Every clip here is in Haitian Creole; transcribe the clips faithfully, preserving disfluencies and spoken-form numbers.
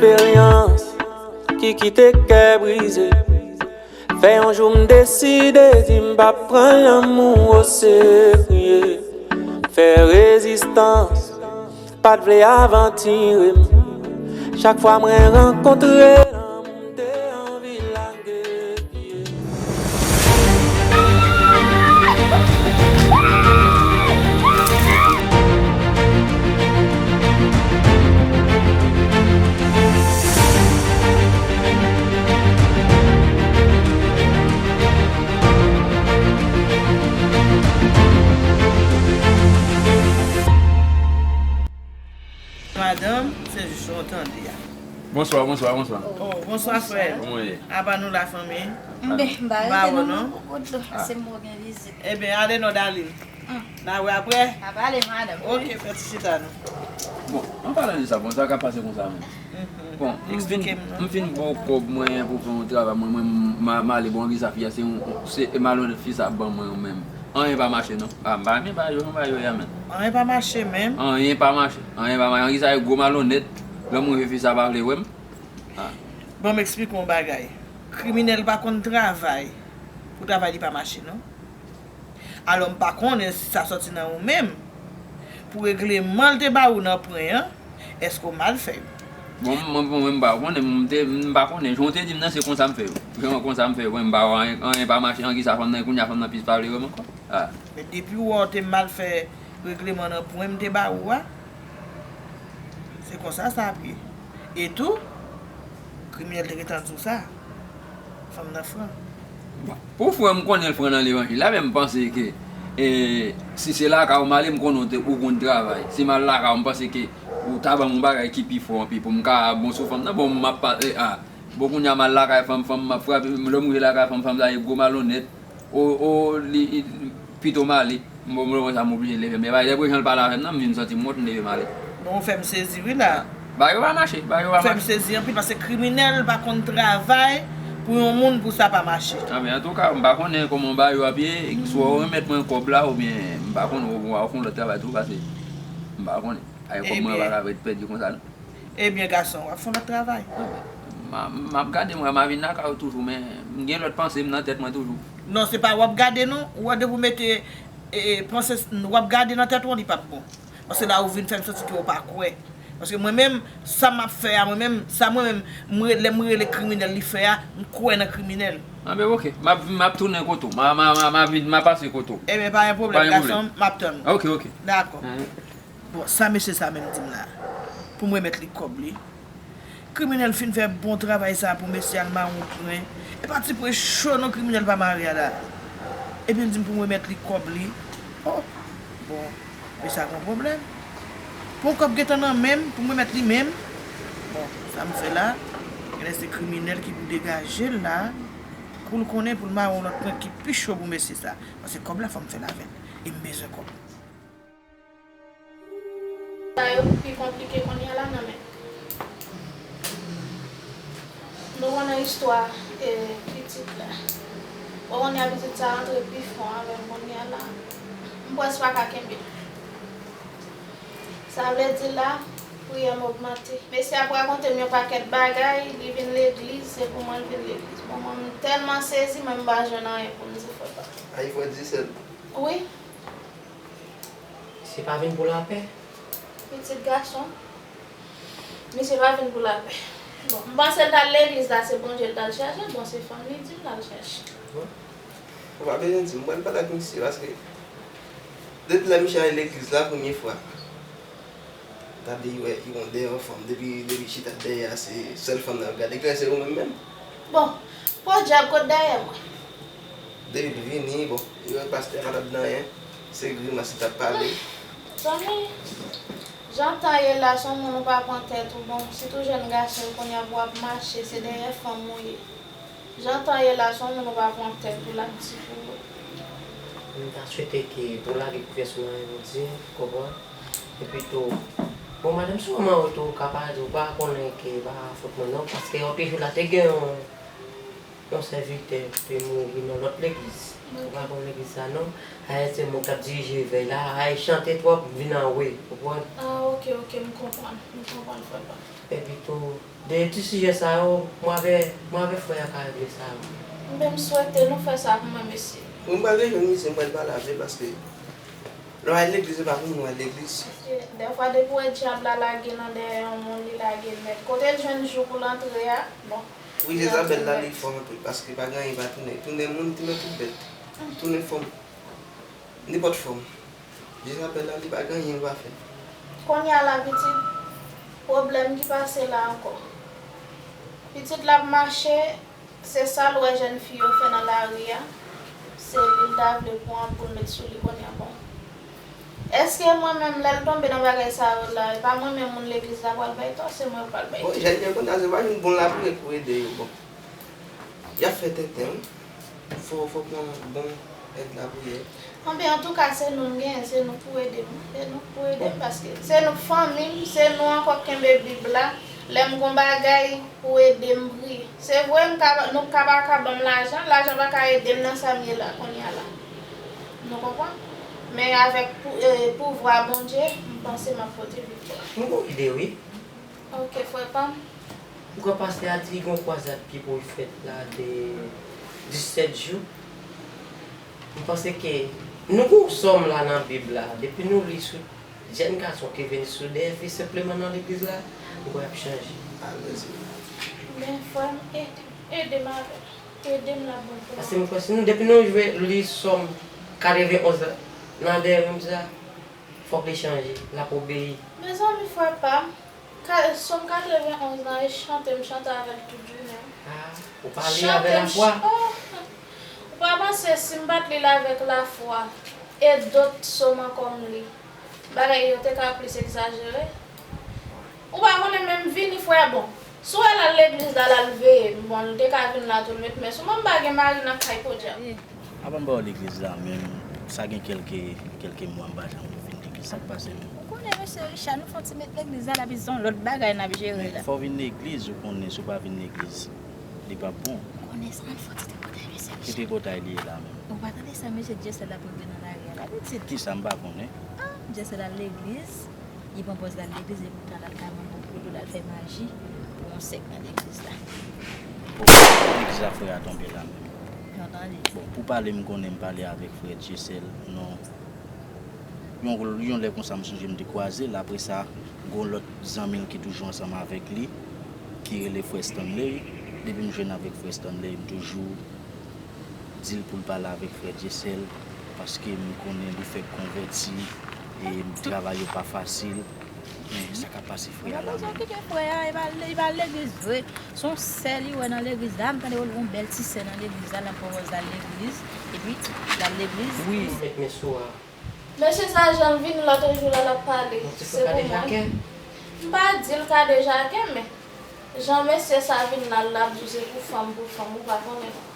Eksperyans ki kite kè brize. Fè yon jou m deside di m p ap pran lanmou oserye. Fè rezistans, pa t vle avantire m. Chak fwa mwen rankontre lanmou, m te anvi lage pye. Madanm, se jis sa w tande a. Bonswa, bonswa, bonswa. Oh, bonswa, frè. Kòman w ye? Apa nou la, fanmi? M byen, m pa rete non, non, non, pou kout dlo, se m pou gen vizit. Ebyen, ale non, Dalil. Hmm. N a wè apre. N a pale, madanm. Ok, fè ti chita nou. Bon, an palan de sa, bon, sa k ap pase konsa menm. Mhm. Bon, m fin, m fin ba w kòb mwen pou fè yon travay, mwen, mwen, m a, m ale, bon, anvi sa fi a, se yon, se malonèt fi sa ap ban mwen yo menm. Anyen pa mache non. Ah, m pa renmen bagay yo non, bagay yo ya menm. Anyen pa mache menm. Anyen pa mache. Anyen pa mache. Anyen sa e gwo malonèt. Lè m rive fi sa pa vle wè m. Ah. Ban m eksplike w yon bagay. Kriminèl pa konn travay pou travay li pa mache non. Alò m pa konnen si sa sòti nan ou menm. Pou regleman l te ba ou nan pwen an, èske w mal fè yo? Bon, mwen, mwen, mwen, m pa konnen, m te, m pa konnen. Jan w te di m nan, se konsa m fè yo. Jan konsa m fè yo, mwen, m pa wè anyen, anyen pa mache, anyen sa fanm nan, kounye a fanm nan plis pa vle wè m ankò. Ah. Men depi w wè w te mal fè regleman nan pwen m te ba ou a, se konsa sa ap ye. E tou, kriminèl te gentan di w sa. Fanm nan fran. Bon, pou frè m konnen l fran nan levanjil la, men m panse ke, e, si se lakay ou m ale, m konnen w te, ou konn travay. Si m al lakay ou, m panse ke ou ta ban m yon bagay ki pi fò anpil pou m ka bon sou fanm nan. Bon, m ap pa, e, a. Bon, kounye a m al lakay fanm, fanm m ap frape, lè m rive lakay fanm, fanm sa e gwo malonèt. O, o, li, li pito m ale. Bon, mwen sa m oblije leve. Men bay dèpre jan l pale avè m nan, m vin santi m wont, m leve m ale. Bon, ou fè m sezi wi la. Bagay yo pa mache, bagay yo pa mache. Ou fè m sezi anpil paske kriminèl pa konn travay pou yon moun pou sa pa mache. Ah, men antouka, m pa konnen kòman bagay yo ap ye, swa ou remèt mwen kòb la oubyen m pa konnen ou, ou fè yon lòt travay tou paske m pa konnen. Ay, kòb mwen pa ka ret pèdi konsa non. Ebyen, gason, w ap fè yon lòt travay. M a, m ap gade, mwen, m a vin lakay ou toujou, men m gen lòt panse m nan tèt mwen toujou. Non, se pa w ap gade non, ou wè depi w mete, e, e, panse w ap gade nan tèt ou an, li p ap bon. Paske la ou vin fè m santi ke w pa kwè. Paske mwen menm, sa m ap fè a, mwen menm, sa mwen menm, m re-, lè m rele kriminèl li fè a, m kwè nan kriminèl. Anben, oke, m ap, m ap tounen kote w, m a, m a, m a, m a vin, m a pase kote w. Ebyen, pa gen pwoblèm, gason m, m ap tann ou. Oke, oke. Dakò. Bon, sa mesye sa menm di m la, pou m remèt li kòb li. Kriminèl fin fè bon travay sa pou mesye a, l mare yon pwen. E pa ti pwen cho non kriminèl pa mare a la. Epi l di m pou m remèt li kòb li. Oh, bon, mesye a gen yon pwoblèm. Pou yon kòb gentan nan men m, pou m remèt li menm. Bon, sa m fè la, genlè se kriminèl ki pou degaje l la, pou l konnen pou l mare yon lòt pwen ki pi cho pou mesye sa. Paske kòb la fò m fè l avè l. E m bezwen kòb. Sa yo pi konplike kounye a la nan men. Nou konnen istwa, e, pitit la. Ou konnen pitit sa antre pi fon avè m kounye a la. M prèske pa ka kenbe l. Sa vle di la, priyè m ogmante. Mesye ap rakonte m yon pakèt bagay, li vin legliz, se pou mwen l vin legliz. Bon, mwen m tèlman sezi, mwen m pa jwenn anyen pou m di frè pa. Ay, frè Dicèl. Wi. Misye pa vin pou lapè. Pitit gason. Misye pa vin pou lapè. Bon, m panse l t al legliz la, se Bondye l t al chache. Bon, se fanm li di m l al chache. Bon. Ou pa bezwen di m, mwen pale ak misye, paske depi lè misye al legliz la, premye fwa. Gade, wè, yon dèyè fanm. Depi, depi chita dèyè a, se sèl fanm nan ap gade. Klè, se ou menm menm. Bon, podyab, kot dèyè mwen? Depi l vini, bon, yo wè pastè a pa t ap di anyen. Se grimas li t ap pale. Zanmi, jan tan ye la, se yon moun ou pa pran tèt ou, bon, sitou jèn gason yo kounye a pou w ap mache, se dèyè fanm ou ye. Jan tan ye la, se yon moun ou pa pran tèt ou, l ap di pou ou. M ta swete ke pou w lage kouvè sou mwen jodi, konprann? Epi tou, bon, madanm, si w manyen w tou, ou ka pa di, ou pa konnen ke pa fòt mwen non, paske yon ti jou la te gen yon, Yon sèvitè te mouri nan lòt legliz. Ou pa konn legliz sa non. Ay se moun k ap dirije vèy la, ay chante twòp, vin anwe, ou konprann? Ah, ok, ok, m konprann, m konprann, frè pa m. Epi tou, de ti sijè sa yo, mwen avè, mwen avè frè a ka regle sa yo. Ebyen, m swete nou fè sa pou mwen, mesye. Wi, m pral rejwenn misye, m pral pale avè l, paske lè w al legliz, se pa pou moun w al legliz. Dèfwa, depi w wè dyab la lage nan dèyè yon moun, li lage nèt. Kote l jwenn jou pou l antre a, bon. Wi, Jezabèl la, li fò anpil, paske pa gen anyen pa tounen. Tounen moun, tounen tout bèt. Tounen fòm. Nenpòt fòm. Jezabèl la, li pa gen anyen l pa fè. Kounye a la, pitit, pwoblèm ki pase la ankò. Pitit la ap mache, se sa l wè jèn fi yo fè nan lari a. Se li l ta vle pran pou l met sou li kounye a, bon. Èske mwen menm, lè l tonbe nan bagay sa yo la, e pa mwen menm moun legliz la pral bay tò, se mwen yo pral bay tò? Bon, jèn yo kounye a, se pa vin bon lapriyè pou ede yo, bon. Y ap fè tenten, wi. Fò, fò pran bon èd lapriyè. Anben, antouka, se nou m genyen, se nou k pou ede m, se nou k pou ede m, paske se nou k fanmi m, se nou ankò k kenbe Bib la. Lè m gon bagay pou ede m priye. Se vre, m ka, nou ka pa ka ban m lajan, lajan pa ka ede m nan sa m ye la, kounye a la. Nou konprann? Men avèk pou, eh, pouvwa Bondye, m panse m ap pote viktwa. M gon ide, wi. Ok, frè pa m. Ou kwè pastè a di gon kwazad ki pou fèt la de disèt jou? M panse ke nou gon sòm la nan Bib la. Depi nou li sou jèn gason ki vin sou dèyè fi senpleman nan legliz la, m kwè y ap chanje. Amèn, Senyè. Men frè m, ede, ede m avè l. Ede m la bon pou mwen. Paske m kwè si nou, depi nou jwe li sòm katrevenonz la, nan dèyè menm sa, fòk li chanje, l ap obeyi. Mezanmi, frè pa m, ka, sòm katrevenonz lan, e chante m chante avè l tout jounen. Ah, ou pale avè lafwa? Oh, ou pa panse si m pa t li l avèk lafwa, e dòt sòm ankò m li, bagay yo te ka plis egzajere? Ou pa konnen menm vini, frè, bon. Si w wè l al legliz la, l al veye m, bon, l te ka vin la tou, l met men sou mwen, m pa gen mari nan kay, podyab. Avan m ba w legliz la menm, sa gen kèlke, kèlke mwa m pa janm vin legliz. Sa k pase menm? Ou konnen, mesye Richard, nou fè yon ti met legliz la, l ap vin se yon lòt bagay n ap jere la. Men fò w vin legliz, ou konnen, si w pa vin legliz, li p ap bon. Ou konnen sa, ann fè yon ti tripotay, mesye Richard. Ki tripotay li ye la menm? Ou pa tande sa mesye Dyesèl ap regle nan lari a la, pitit? Kisa m pa konnen? Ah, Dyesèl al legliz. Li pran pòz l al legliz, epi l pral al ka vann yon pwodui, l al fè maji pou yon sèk nan legliz la. Bon, legliz la frè a tonbe la menm. Bon, pou pale, m konnen m pale avèk frè Dyesèl, non. Yon, yon lè konsa, m sonje m te kwaze l, apre sa, gon lòt zanmi l ki toujou ansanm avèk li, ki rele frè Stanley. Depi m jwenn avèk frè Stanley, m toujou di l pou l pale avèk frè Dyesèl, paske m konnen li fèk konvèti, e travay yo pa fasil. Men sa k ap pase frè a la menm? Kite frè a, li pa, li pa legliz vre. Se yon sè li wè nan legliz la. M tande w gon bèl ti sè nan legliz la, l ap pran pòz l al legliz. Epi, l al legliz. Wi, met men sou a. Mesye sa jan l vin lòt jou la, l ap pale. Se pou mwen. M pa di l kadejake, men jan mesye sa vin la, l ap di w se pou fanm, pou fanm, ou pa konnen non.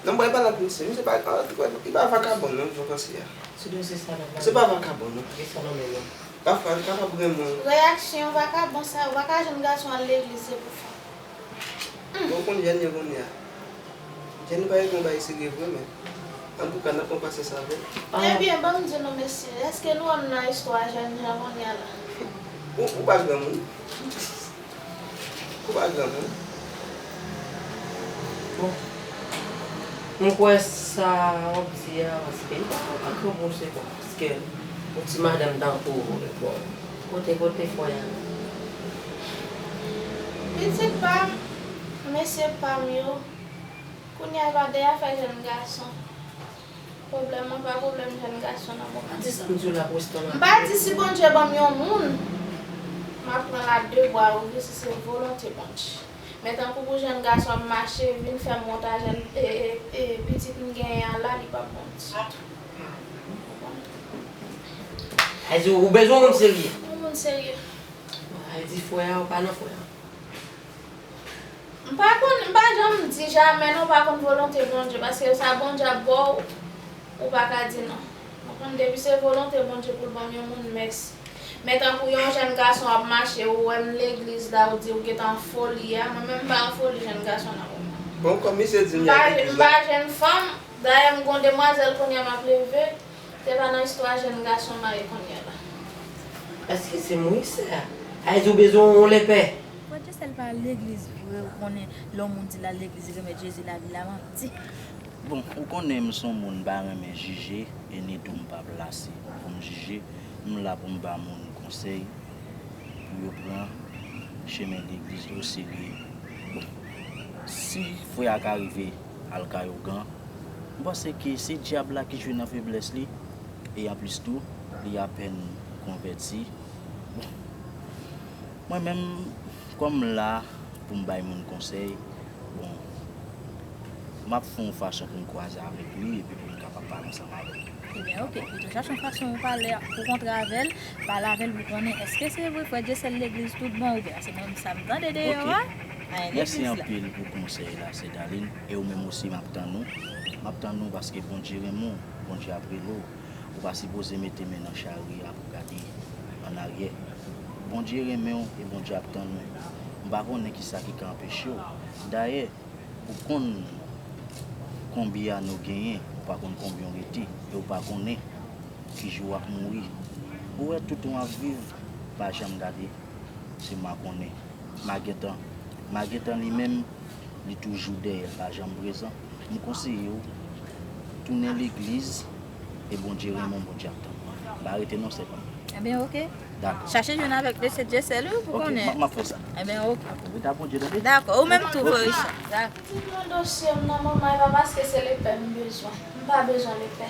Non, mwen pa la pou misye. Misye pa, li pa vakabon non, jan w panse a. Se de se sa nan Se pa vakabon non. Gen sa nan men nou. Pafwa, li kapab renmen w. Reyaksyon vakabon sa yo, pa ka jwenn gason al legliz, se pou fanm. Bon, ou konn jèn yo kounye a. Jèn yo pa regle yon bagay serye vre, men antouka, n ap pran pasyans avè l. Ebyen, ban m di nou, mesye, èske nou wè m nan istwa jèn jan kounye a la? Ou, ou pa granmoun. Ou pa granmoun. Bon. M kwè sa w ap di a, paske li pa, pa granmoun, se bon. Paske yon ti madanm tankou w, bon, kote, kote fò y ale? Pitit pa m, mesye pa m yo, kounye a pa de afè jèn gason. Pwoblèm mwen pa pwoblèm jèn gason nan, bon. Pa di sa m di w la, Weston. M pa di si Bondye ban m yon moun, m ap pran l a de bra ouvri si se volonte Bondye. Men tankou pou jèn gason ap mache, vin fè m wont a jèn, e, e, e, pitit m genyen an la, li p ap bon ditou. Ay di ou bezwen yon moun serye. Yon moun serye. Ay di frè a, ou pa nan frè a. M pa konn, m pa janm di jamè non, ou pa konn volonte Bondye, paske sa Bondye ap ba w, ou pa ka di non. Ou konprann, depi se volonte Bondye pou l ban m yon moun, mèsi. Men tankou yon jèn gason ap mache, ou wè m legliz la, ou di ou gentan an foli a, mwen menm m pa an foli jèn gason nan moman. Bon, kòm misye di m, m pa, m pa jèn fanm. Dayè, m gon demwazèl kounye a m ap leve. Se pa nan istwa jèn gason m a ye kounye a la. Èske se mwen, sè a? Ayiti, ou bezwen yon lepè? Frè Dyesèl pa al legliz vre, ou konnen lè yon moun di l al legliz, li remèt Jezi lavi l, la manti. Bon, ou konnen m se yon moun m pa renmen jije, e ni tou m pa plase pou m jije. M la pou m ba moun konsèy pou yo pran chemen legliz la oserye. Bon, si frè a ka rive al kay ougan, m panse ke se dyab la ki jwe nan feblès li, e anplis tou, li apèn konvèti. Bon, mwen menm, kòm m la pou m bay moun konsèy, bon, m ap fè yon fason pou m kwaze avèk li epi pou m kapab pale ansanm avè l. Ebyen, oke, pito chache yon fason pou pale, pou kontre avè l, pale avè l pou konnen èske se vre frè Dyesèl legliz tout bon oubyen se menm sa m tande deyò a, a yon legliz la. Mèsi anpil pou konsèy la, sè Darline, e ou menm osi m ap tann ou. M ap tann ou paske Bondye renmen w, Bondye ap rele w. Ou pa sipoze mete men nan chari a pou gade annaryè. Bondye renmen w e Bondye ap tann ou. M pa konnen kisa ki ka anpeche w. Dayè, ou konn konbyen ane w genyen, ou pa konn konbyen w rete, e ou pa konnen ki jou w ap mouri. Ou wè tout tan w ap viv, pa janm gade, se makonnen. Magentan, magentan li menm, li toujou dèyè l, pa janm prezan. M konseye w, tounen legliz, e Bondye renmen w, Bondye ap tann ou. M pa rete non, sè pa m. Ebyen, oke. Dakò. Chache jwenn avèk mesye Dyesèl, wi, pou konnen. Oke, m ap fè sa. Ebyen, oke. Dakò, rete ak Bondye, tande? Dakò, ou menm tou, frè Richard. Dakò. Pitit mwen dosye m nan manman, e pa paske se lepè m bezwen. M pa bezwen lepè.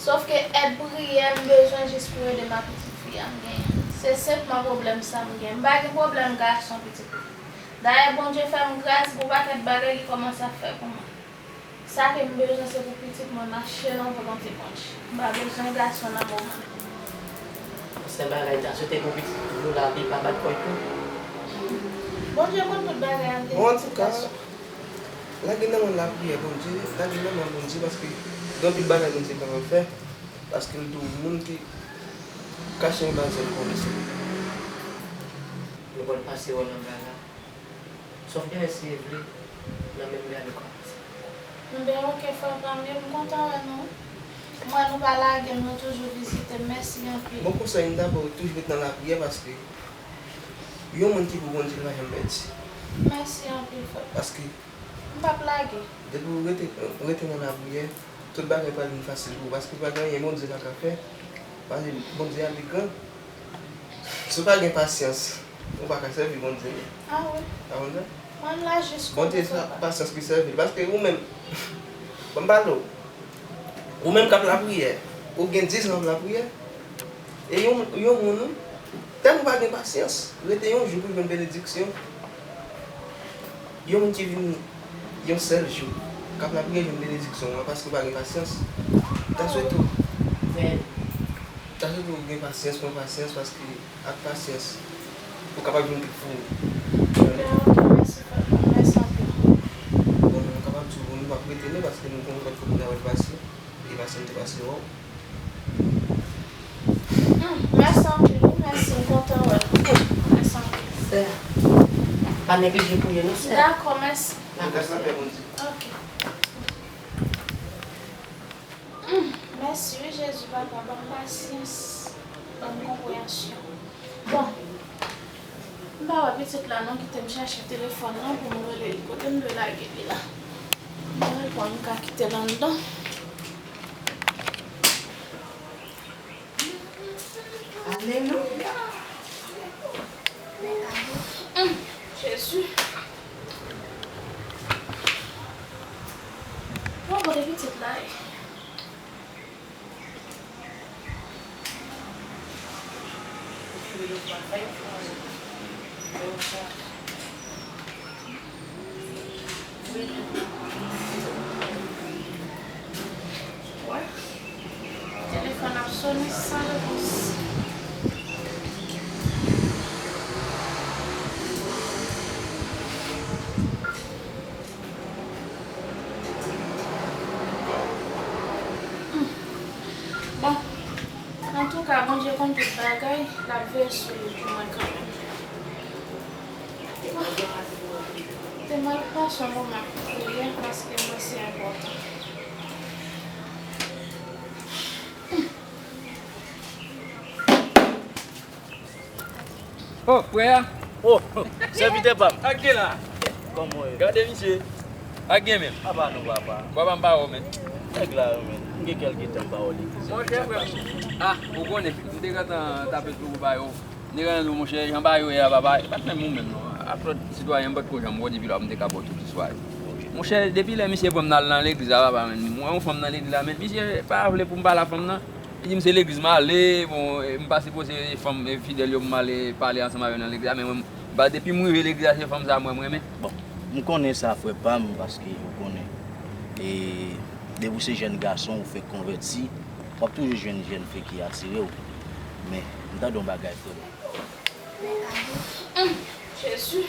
Sòf ke èd priyè m bezwen jis pou ede m ak pitit fi a m genyen. Se senpman pwoblèm sa m gen. M pa gen pwoblèm gason pitit mwen. Dayè, Bondye fè m gras, gon pakèt bagay li kòmanse ap fè pou mwen. Sa ke m bezwen, se pou pitit mwen mache nan volonte Bondye. M pa bezwen gason nan moman. Sèl bagay m ta swete pou pitit nou la, li pa bat kò l tou. Bondye konn tout bagay an verifikasyon. Bon, antouka, lage nan men lapriyè Bondye, lage nan men Bondye, paske gen anpil bagay Bondye kapab fè, paske l di w moun ki kache anba zèl Bondye. Nou konn pase wòl anba la. Sòf gen lè si e vle, nan menm lè a nou ka pase. Enben, oke, frè pa m yo, m kontan wè nou. M wè nou pa lage m, nou toujou vizite m. Mèsi anpil. Bon konsèy m ta ba w, toujou ret nan lapriyè, paske yon moun ki pou Bondye l pa janm pèdi. Mèsi anpil, frè. Paske m p ap lage. Depi w rete, rete nan lapriyè, tout bagay pral vin fasil pou ou, paske pa gen anyen Bondye pa ka fè. Paske Bondye a li gran. Si w pa gen pasyans, ou pa ka sèvi Bondye. A wi. Ou konprann sa? Mwen la jis Bondye, se pasyans ki sèvi l. Paske ou menm, ban m pale w. Ou menm k ap lapriyè, ou gen diz an w ap lapriyè. E yon, yon moun, tèlman w pa gen pasyans, rete yon jou pou w jwenn benediksyon. Yon moun ki vin yon sèl jou, k ap lapriyè jwenn benediksyon an, paske w pa gen pasyans. M ta swete w, m ta swete w gen pasyans, pran pasyans, paske ak pasyans, ou kapab jwenn tout fwi. Ebyen, oke, mèsi, frè pa m, mèsi anpil. Bon, nou kapab di w, bon, nou p ap rete non, paske nou konn lòt kote n a pral pase, e pasyans te pase wè w. Hmm, mèsi anpil, wi, mèsi, m kontan wè nou. Mèsi anpil. Sè, pa neglije priye non, sè. Dakò, mèsi. Dakò, sè. Oke. Hmm, mèsi, wi, Jezi, papa, ban m pasyans, ban m konpreyansyon. Bon, m pa wè pitit la non, kite m chache telefòn nan pou m rele li. Kote m dwe lage li la? M pa wè m ka kite l anndan. Alelouya. Hum, Jezi. Bon, kote pitit la ye? Wè. Telefòn ap sonnen san repons. Hmm. Bon. Antouka, Bondye konn tout bagay, l ap veye sou yo pou mwen kanmenm. Bon. Te m Mwen pase yon moman ap priye paske m wè se enpòtan. Oh, frè a. Oh, sèvitè pa m. Sa k gen la? Kòman w ye? Gade misye. Sa k gen menm? Apa nou, papa? Papa m pa wè w menm. Nèg la yo menm. M gen kèlke tan m pa wè w legliz. Monchè, frè m. Ah, ou konnen, m te gentan tape twoubo ba yo. Nèg la di w, monchè, jan bagay yo ye a, papa, e pa t menm ou menm non. Ak lòt sitwayen, m pa t ko janm wè w depi lè a, m te ka ba w tout istwa yo. Monchè, depi lè misye pran m nan al nan legliz la, papa, menm, m wè yon fanm nan legliz la, men misye pa vle pou m pale a fanm nan. Li di m se legliz m ale, bon, e m pa sipoze, e fanm, e fidèl yo pou m ale pale ansanm avè yo nan legliz la, men mwen, ba, depi m rive legliz la, se fanm sa a mwen, m renmen. Bon, m konnen sa, frè pa m, paske ou konnen, e depi w se jèn gason, ou fèk konvèti, w ap toujou jwenn jèn fi ki atire w. Men, m tande yon bagay, frè m. Hum, Jezi.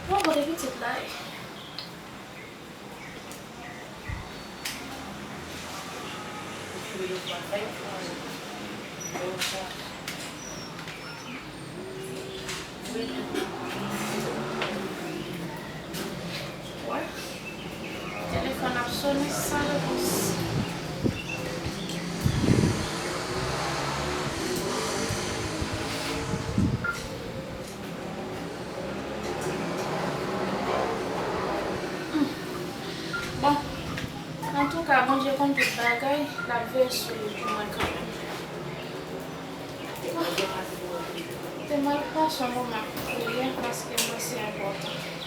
Bon, kote pitit la ye? Wè. Telefòn ap sonnen san repons. Bon, antouka, Bondye konn tout bagay, l ap veye sou li pou mwen kanmenm. Te mwen pase yon moman ap priye paske m wè se enpòtan.